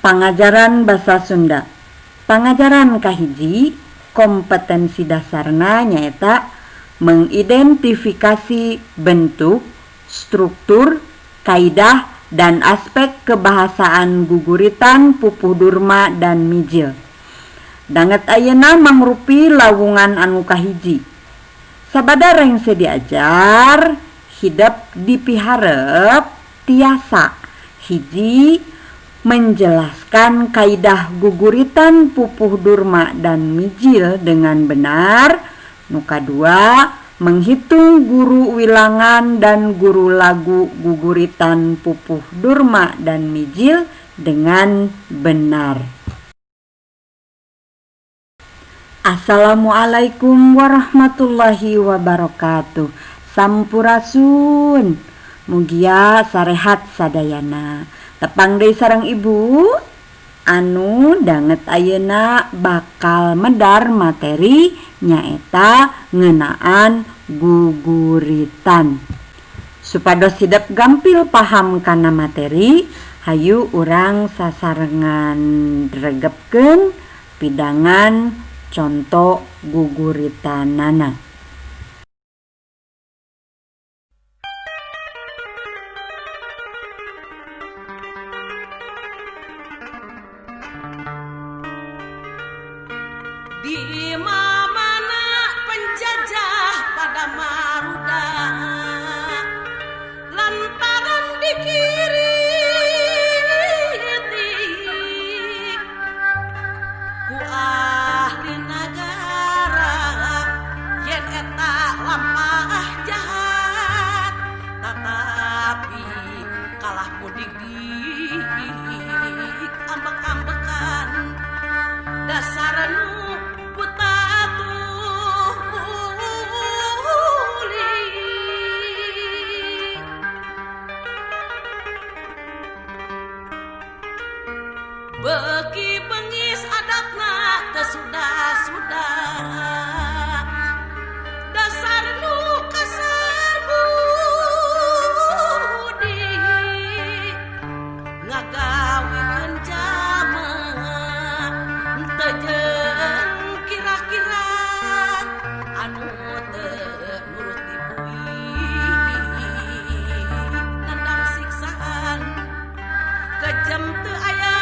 Pangajaran Basa Sunda. Pangajaran kahiji kompetensi dasarna nyaeta mengidentifikasi bentuk, struktur, kaidah, dan aspek kebahasaan guguritan Pupuh Durma dan Mijil. Danget ayeuna mangrupi lawungan anu kahiji. Sabada rengse diajar, hidep dipiharep tiasa hiji menjelaskan kaidah guguritan Pupuh Durma dan Mijil dengan benar. Nu kadua, menghitung guru wilangan dan guru lagu guguritan Pupuh Durma dan Mijil dengan benar. Assalamualaikum warahmatullahi wabarakatuh. Sampurasun. Mugia sarehat sadayana. Tepang deui sareng ibu anu danget ayeuna bakal medar materi nyaeta ngeunaan guguritan. Supados hidep gampil paham kana materi, hayu urang sasarengan regepkeun pidangan conto guguritanana. Di mana penjajah pada maruda lantaran dikiritik ku ahli nagara yen eta lampah jahat tetapi kalah mudik di ambek-ambekan dasar nu beki bengis adatna kesudah-sudah dasar nu kasar budi ngagawekeun jama teu jeung kira-kira anu teu nurut dibui nandang siksaan kejam teu aya.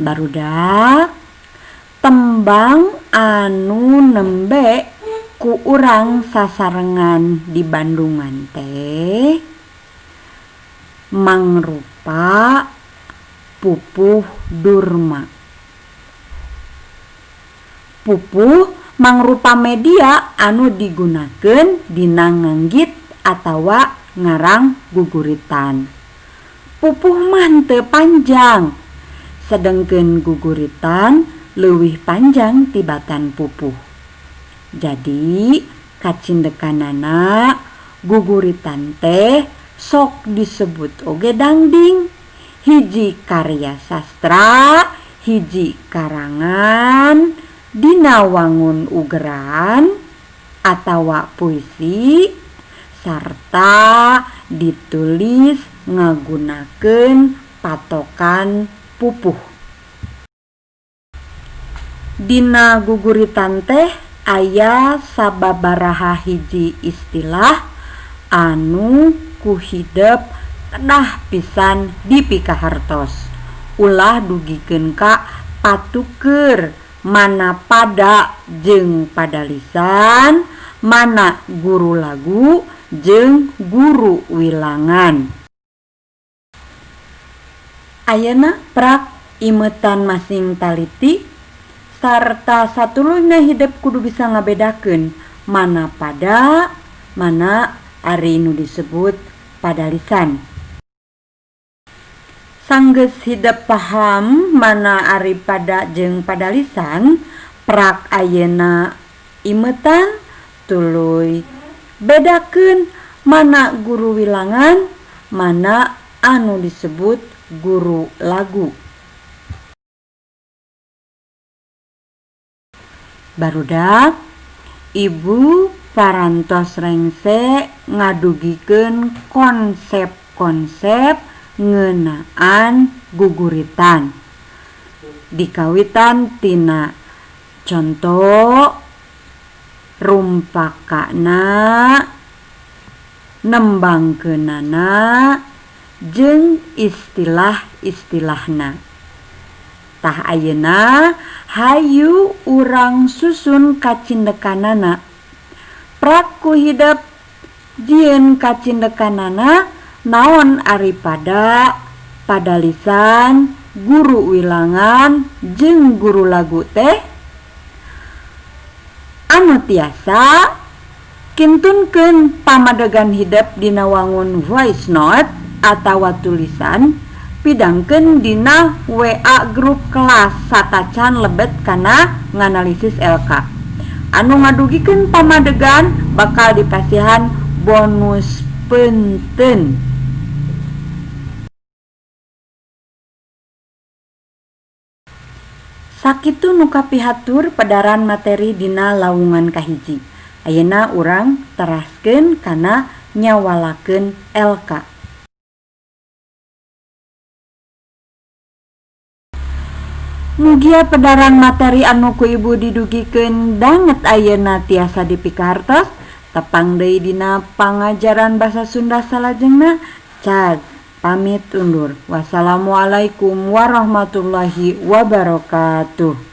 Barudak, tembang anu nembe ku urang sasarengan di Bandungan teh mangrupa pupuh durma. Pupuh mangrupa media anu digunakeun dina nganggit atawa ngarang guguritan. Pupuh mah teu panjang, sedengkeun guguritan leuwih panjang tibatan pupuh. Jadi kacindekanana guguritan teh sok disebut oge dangding. Hiji karya sastra, hiji karangan dina wangun ugeran atawa puisi sarta ditulis ngagunakeun patokan pupuh. Dina guguritan teh aya sababaraha hiji istilah anu ku hidep kedah pisan dipikahartos. Ulah dugikeun ka patuker mana pada jeung padalisan, mana guru lagu jeung guru wilangan. Ayeuna prak imetan masing taliti sarta satuluyna hidep kudu bisa ngabedakeun mana pada, mana ari nu disebut padalisan. Sanggeus hidep paham mana ari pada jeung padalisan, prak ayeuna imetan tuluy bedakeun mana guru wilangan, mana anu disebut guru lagu. Barudak, Ibu parantos rengse ngadugikeun konsep-konsep ngeunaan guguritan. Dikawitan tina conto, rumpakana, nembangkeunana, jeung istilah-istilahna. Tah ayeuna hayu urang susun kacindekanana. Prak ku hidep jieun kacindekanana naon ari pada, padalisan, guru wilangan jeung guru lagu teh anu tiasa kintunkeun pamadegan hidep dina wangun voice note atawa tulisan pidangkeun dina WA grup kelas satacan lebet kana nganalisis LK. Anu ngadugikeun pamadegan bakal dipasihan bonus penten. Sakitu nu kapihatur pedaran materi dina lawungan kahiji. Ayeuna urang teraskeun kana nyawalakeun LK. Mugia pedaran materi anu ku ibu didugikeun danget ayeuna tiasa dipikahartos. Tepang deui dina pangajaran basa Sunda salajengna. Cag pamit undur. Wassalamualaikum warahmatullahi wabarakatuh.